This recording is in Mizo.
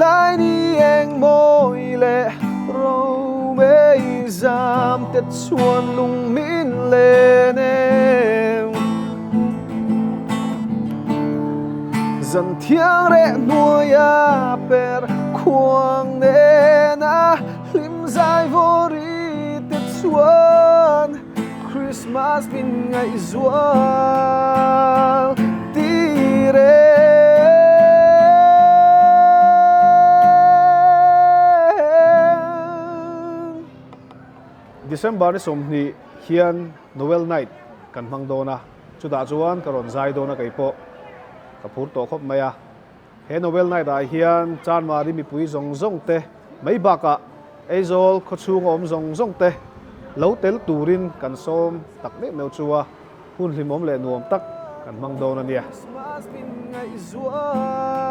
Tlai ni eng mawi leh romei zam te chuan lung min len em. Zan thiang reh hnuaia per khuang nena hlim zai vawri te chuan Christmas min ngaihzual tir e. December ni 20 hian Noel Night kan hmang dawn a, chutah chuan ka rawn zai dawn a kei pawh ka phur tawh khawp mai a. He Noel Night ah hian Chanmari mipui zawng zawng te mai bakah Aizawl khawchhung a awm zawng zawng te lo tel turin kan sawm tak meuh meuh chu a, hun hlimawm leh nuam tak kan hmang dawn a nia. Christmas min ngaihzual.